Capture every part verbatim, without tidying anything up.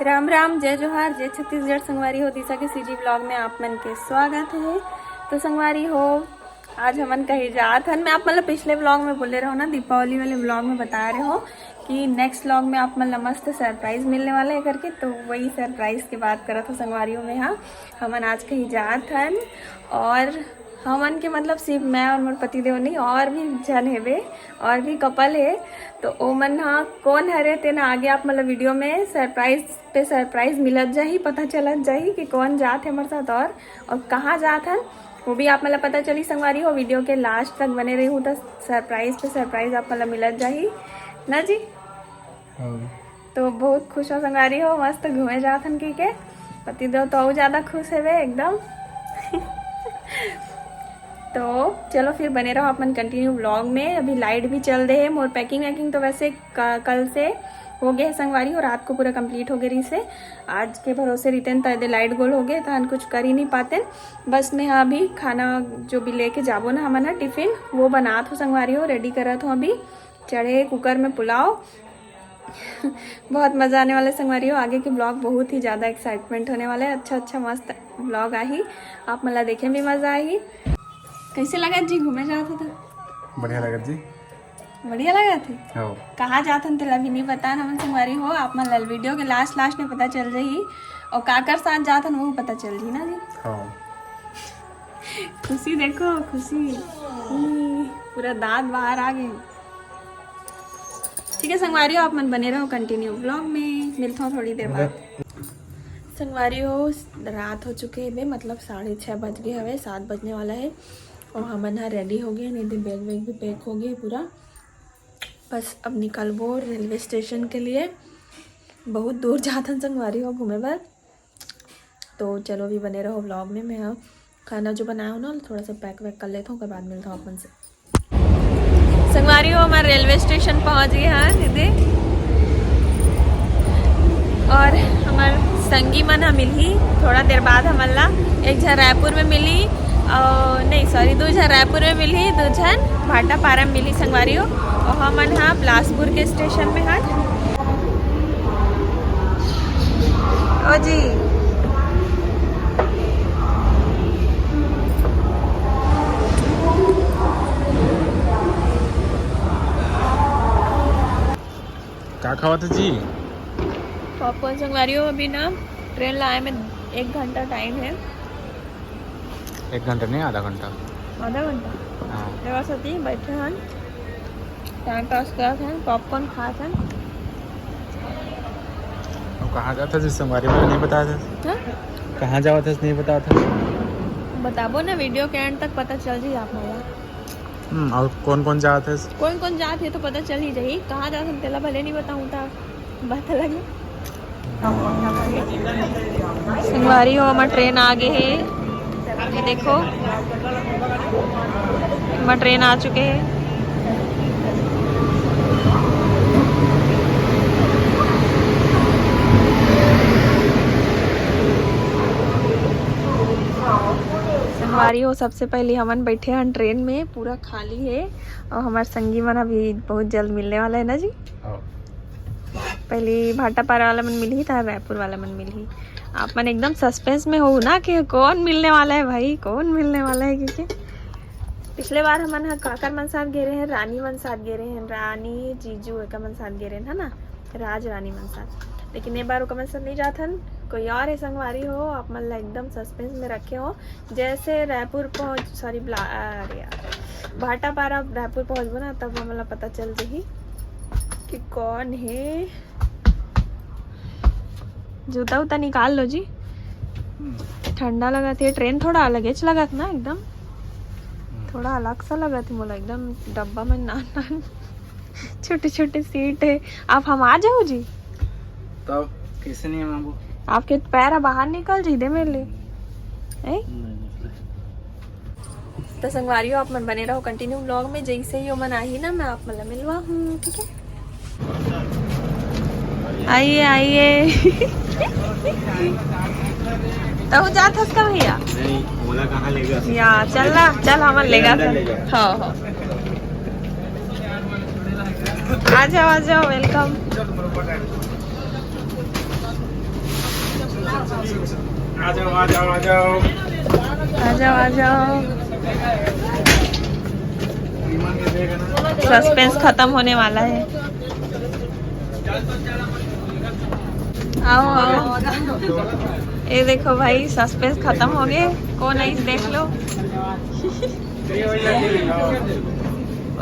राम राम, जय जोहार, जय छत्तीसगढ़। संगवारी हो, दिशा के सीजी ब्लॉग में आप मन के स्वागत है। तो संगवारी हो, आज हमन कहीं जात हन। मैं आप मन ला पिछले ब्लॉग में बोले रहो ना, दीपावली वाले ब्लॉग में बता रहे हो कि नेक्स्ट ब्लॉग में आप मन ला मस्त सरप्राइज मिलने वाला है करके, तो वही सरप्राइज के बात करत हो संगवारी हो। मैं हाँ, हमन आज कहीं जात हन और हमन के मतलब सिर्फ मैं और मोर पतिदेव नहीं, और भी झन हेबे, और भी कपल है। तो ओमन हा कौन हरे तेन आगे आप मतलब वीडियो में सरप्राइज पे सरप्राइज मिलत जाही, पता चलत जाही कि कौन जात है हमारे साथ और, और कहाँ जात हन, वो भी आप मतलब पता चली संगवारी हो। वीडियो के लास्ट तक बने रहू तो सरप्राइज पे सरप्राइज आप मतलब मिलत जाही ना जी। हाँ। तो बहुत खुश हो संगवारी हो, मस्त घूमे जात हन की के। पतिदेव तो और ज्यादा खुश हेबे एकदम। तो चलो फिर बने रहो अपन कंटिन्यू ब्लॉग में। अभी लाइट भी चल दे है। मोर पैकिंग वैकिंग तो वैसे क-, कल से हो गए है संगवारी हो, रात को पूरा कंप्लीट हो गए रही से। आज के भरोसे रितेन त एदे लाइट गोल हो गए, तहन कुछ कर ही नहीं पाते। बस मैं हाँ अभी खाना जो भी लेके जाबो ना हमन ना टिफिन, वो बनात हो संगवारी हो, रेडी करत हो अभी। चढ़े कुकर में पुलाव। बहुत मजा आने वाला है संगवारी हो। आगे के ब्लॉग बहुत ही ज्यादा एक्साइटमेंट होने वाला है। अच्छा अच्छा मस्त ब्लॉग आही, आप मन ला देखे में भी मजा आही। कैसे लगा जी घूमे जात हो तो? बढ़िया लगा जी। बढ़िया लगा थे। हो। कहाँ जात हन तेला भी नहीं बतान हमन संगवारी हो। आप मन ला वीडियो के लास्ट लास्ट में पता चल जाही और काकर साथ जात हन वो पता चल जाही ना जी। हो। खुशी देखो, खुशी। हम्म, पूरा दांत बाहर आ गए। ठीक है संगवारी हो, आप मन बने रहो कंटिन्यू ब्लॉग में, मिलता हूँ थोड़ी देर बाद। संगवारी हो, रात हो चुके हवे, मतलब साढ़े छः बज गए हवे, सात बजने वाला है और हमन हा रेडी हो गए, नहीं तो बैग वैग भी पैक हो गए पूरा। बस अब निकलबो रेलवे स्टेशन के लिए। बहुत दूर जात हन संगवारी हो घूमे बर। तो चलो अभी बने रहो ब्लॉग में। मैं हाँ खाना जो बनाया हूँ ना थोड़ा सा पैक वैक कर लेता हूँ, ओकर बाद मिलता हूँ अपन से। संगवारी हो, हमार रेलवे स्टेशन पहुँच गए हैं दीदी। और हमार संगी मन ह मिलही थोड़ा देर बाद हमन ला। एक झन रायपुर में मिलही और नहीं सॉरी दो झन रायपुर में मिलही, दो झन भाटापारा में मिलही संगवारी हो। और हमन हा बिलासपुर के स्टेशन में हन। ओ जी। का खावत है जी? पॉपकॉर्न संगवारी हो, अभी ना ट्रेन ला आए में एक घंटा टाइम है। एक घंटा नहीं, आधा घंटा। आधा घंटा? हाँ। देवा सती बैठे हन, टाइम पास करत हन, पॉपकॉर्न खात हन। अब कहाँ जाता है जिस संगवारी में नहीं बताया था? हाँ? कहाँ जावत है नहीं बताया था? बताबो ना, वीडियो के एंड तक पता चल जी आप मोला। हम्म, और कौन कौन जात है? कौन कौन जात है तो पता चल ही जाही। कहाँ जात हम तेला भले नहीं बताऊँ था, बात अलग है। संगवारी हो, हमर ट्रेन आ गे हे। ये देखो, हमर ट्रेन आ चुके हे। संगवारी हो, सबसे पहले हमन बैठे हन ट्रेन में, पूरा खाली हे और हमार संगी मन अभी बहुत जल्द मिलने वाला है ना जी। हाँ। पहले भाटापारा वाला मन मिलही, त रायपुर वाला मन मिलही। आप मन एकदम सस्पेंस में हो ना कि कौन मिलने वाला है भाई, कौन मिलने वाला है, क्योंकि पिछले बार हमन ह काकर मन साथ गे रहे हैं, रानी मन साथ गे रहे हैं, रानी जीजू एकर मन साथ गे रहे हैं, है ना, राज रानी मन साथ। लेकिन ये बार ओकर मन साथ नहीं जात हन, कोई और है संगवारी हो, आप मन ला एकदम सस्पेंस में रखे हो। जैसे रायपुर पहुँच, सॉरी, ब्ला-, अरे यार, भाटापारा रायपुर पहुँचबो ना, तब हमन ला पता चल जही कि कौन है। जूता उता निकाल लो जी। हम्म। ठंडा लगत हे, ट्रेन थोड़ा अलगेच लगत ना एकदम, हम्म। थोड़ा अलग सा लगत हे मोला एकदम, डब्बा में नान नान छोटे छोटे सीट है। आप हम आ जाओ जी। तब कैसे नहीं हम आबो? आपके पैर ह बाहर निकल जी दे मेरे लिए। हैं? नहीं, नहीं। तो संगवारी हो, आप मन बने रहो कंटिन्यू ब्लॉग में। जैसे ही ओमन आही ना, मैं आप मन ला मिलवा हूँ, ठीक है? आइए, आइए। तहु जात हस का भैया? नहीं, मोला कहाँ लेगा? या, चल ना, चल, हमन लेगा अंदर था। लेगा। हाँ, हाँ। आ जाओ, आ जाओ, वेलकम। आ जाओ, आ जाओ, आ जाओ। आ जाओ, आ जाओ। सस्पेंस खत्म होने वाला है। आओ, आओ। ये देखो भाई, सस्पेंस खत्म हो गए। कौन है, देख लो।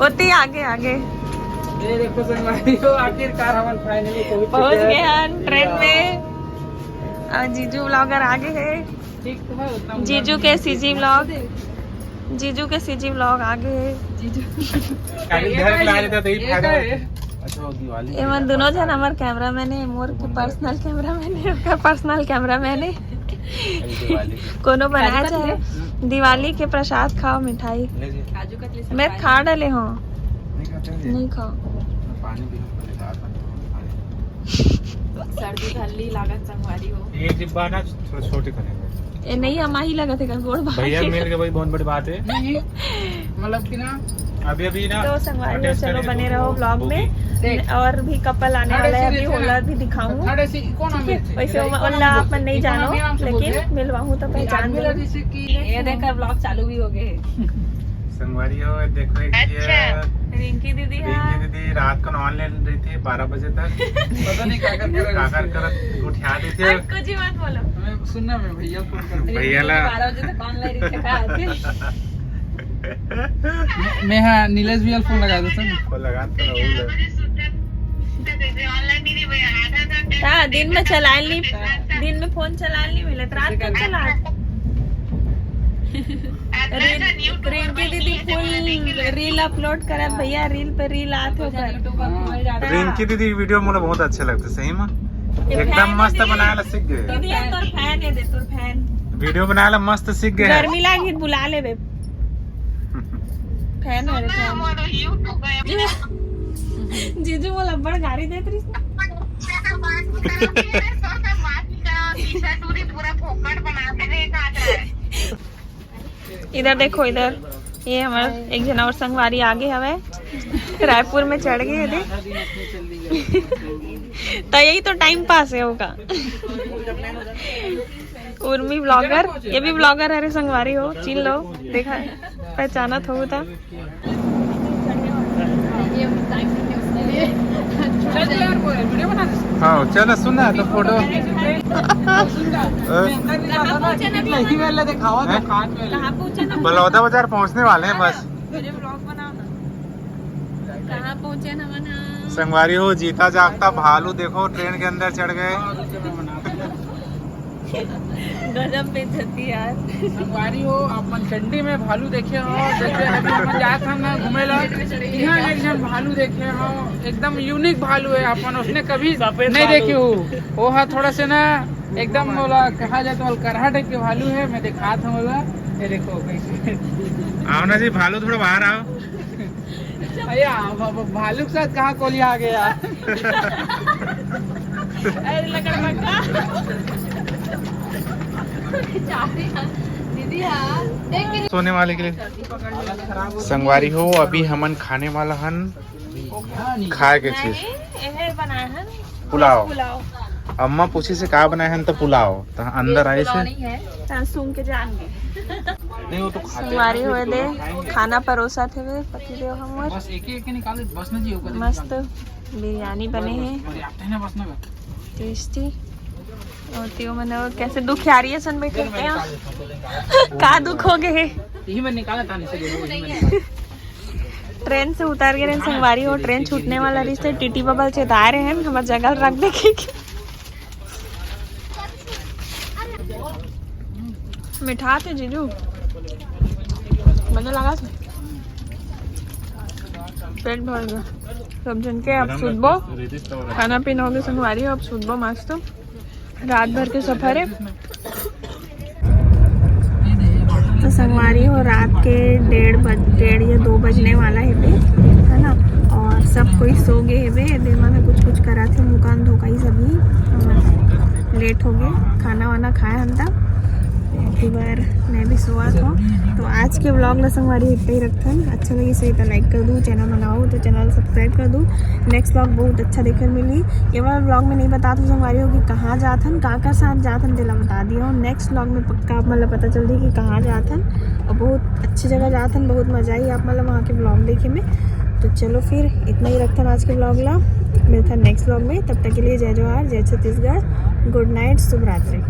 ओती आगे, आगे। ये देखो संगवारी हो, आखिरकार हमन finally पहुंच पहुंच चुके गए हैं। हैं ट्रेन में। और जीजू ब्लॉगर आगे है। ठीक तो है, उतना जीजू के सीजी ब्लॉग, जीजू के सीजी ब्लॉग आगे है। जीजू। खाली घर ला लेता तो ही ये फायदा क्या होता। है? अच्छा, वो दिवाली ये पे मन दोनों जन हमार कैमरामैन है, मोर के पर्सनल कैमरामैन है, ओकर पर्सनल कैमरामैन है। अरे दिवाली पे। कोनो बनाया काजू कतली चाहे है? दिवाली के प्रसाद खाओ, मिठाई। ले जी। काजू कतली मैं सरप्राइज खा डाले हो। नहीं खाते हैं जी। नहीं खाओ। पानी भी हमको ले जाता है। सर्दी धल्ली लागत संगवारी हो। ये डिब्बा ना थोड़ा छोटे करेंगे। ए नहीं, हम ही लगत है का गोड़ बाहर भैया के। मिल के भाई बहुत बड़ी बात है। नहीं, मतलब कि ना अभी अभी ना तो संगवारी हो, अटैच चलो करेंगे बने तो रहो वो ब्लॉग में। देख। और भी कपल आने वाला है, अभी ओला भी दिखाऊं। ठीक है, वैसे ओला आप मन नहीं जानो, लेकिन मिलवाऊं तो पहचान जाओ। ये देखकर ब्लॉग चालू भी हो गए। संगवारी हो, देखो एक ये अच्छा। रिंकी दीदी, रिंकी हाँ। दीदी रात को ऑनलाइन रही थी बारह बजे तक। पता नहीं काकर करत, काकर करत उठा देते। कुछ ही मत बोलो। मैं सुनना, मैं भैया फोन कर भैया ला। बारह बजे तक ऑनलाइन रही थी, कहा थी। मैं, मैं हाँ, नीलेश भैया फोन लगा देता हूँ। फोन लगा तो रहूँ। हाँ, दिन में चलाए नहीं, दिन में फोन चलाए नहीं मिले, तो रात में चला। रिंकी दीदी फुल रील अपलोड करत भैया, रील पे रील आत हो कर। रिंकी दीदी वीडियो मोला बहुत अच्छे लगते सही में, ये एकदम fan है मस्त दीदी। बनाए ला सीख गए। दीदी ये तोर फैन है दे, तोर फैन। वीडियो बनाए ला मस्त सीख गए। गर्मी लागी बुला ले बे। फैन है रे, फैन। जीजू मोला अब्बड़ गारी देत रहिस। इधर देखो, इधर ये हमारा एक जना और संगवारी आगे हवे, रायपुर में चढ़ गए थे। तो यही तो टाइम पास है होगा। उर्मी ब्लॉगर, ये भी ब्लॉगर है रे संगवारी हो, चिन लो, देखा है, पहचाना था वो था। हाँ, चलो सुन ना तो फोटो। कहाँ पहुँचे ना? बलौदा बाजार पहुँचने वाले हैं बस। कहाँ पहुँचे ना मना? संगवारी हो, जीता जागता भालू देखो ट्रेन के अंदर चढ़ गए। गजब बेइज्जती यार। संगवारी हो, आप मन चंडी में भालू देखे हो, जैसे अभी हम जात हन ना घूमे ला, यहाँ एक झन भालू देखे हो, एकदम यूनिक भालू है, आप मन उसने कभी नहीं देखे हो। वो हा थोड़ा से ना एकदम बोला कहा जाए तो करहा टाइप के भालू है, मैं दिखात हूँ बोला, ये देखो कैसे। आओ ना जी भालू, थोड़ा बाहर आओ। अरे, आ, भ-, भ-, भालू के साथ कहाँ कोलिया आ गया? अरे, लकड़बग्घा। दीदी, हाँ। देख के सोने वाले के लिए। संगवारी हो, अभी हमन खाने वाला हन खाए के चीज। नहीं, ये बनाए हन पुलाव। पुलाव। अम्मा पूछे से का बनाए हन तो पुलाव। तो अंदर आए से। हाँ, सूंघ के जान गए। नहीं, वो तो खाते हैं। संगवारी होए दे, खाना परोसा थे वे पति देव हमर। बस एक ही, एक ही निकाल दे, बस ना जी, ओकर मस्त निकाल दे। बिरयानी बने हे। बस, बस, बस, ना, बस ना। टेस्टी। और त्यो मन वो कैसे दुखियारी असन बैठे हैं। का दुख हो गए हे? यही मैं निकाला था, नीचे देखो, यही मैं निकाला। ट्रेन से उतार के, ट्रेन संगवारी हो, ट्रेन छूटने वाला रहिस हे, टीटी बबा ल चेताए रहे हैं, हमर जगह रख दे के। मिठाथे जीजू, बने लगा थे। पेट भर गया। सब जन के अब सुतबो, खाना पीना हो गया संगवारी हो, अब सुतबो मस्त। रात भर के सफर है। तो संगवारी हो, रात के डेढ़ बज, डेढ़ या दो बजने वाला है बे, है ना? और सब कोई सो गए है बे। दे मन कुछ कुछ करा थे, मुकान धोकाई सभी, और लेट हो गए। खाना वाना खाए हम तब, एक बार मैं भी सोवत हूँ। तो आज के ब्लॉग ला संगवारी इतना ही रखथन। अच्छा लगी सही तो लाइक कर दू, चैनल बनाओ तो चैनल सब्सक्राइब कर दू। नेक्स्ट ब्लॉग बहुत अच्छा देखे मिली। ये वाला ब्लॉग में नहीं बता तो संगवारी हो कि कहाँ जाथन, का का साथ जाथन, तेला बता दिया हूँ। नेक्स्ट ब्लॉग में पक्का आप मन ला पता चल रही कि कहाँ जाथन और बहुत अच्छी जगह जाथन, बहुत मजा आई आप मन ला वहाँ के ब्लॉग देखे में। तो चलो फिर इतना ही रखथन आज के ब्लॉग ला, मिलथन नेक्स्ट ब्लॉग में। तब तक के लिए जय जोहार, जय छत्तीसगढ़, गुड नाइट, शुभ रात्रि।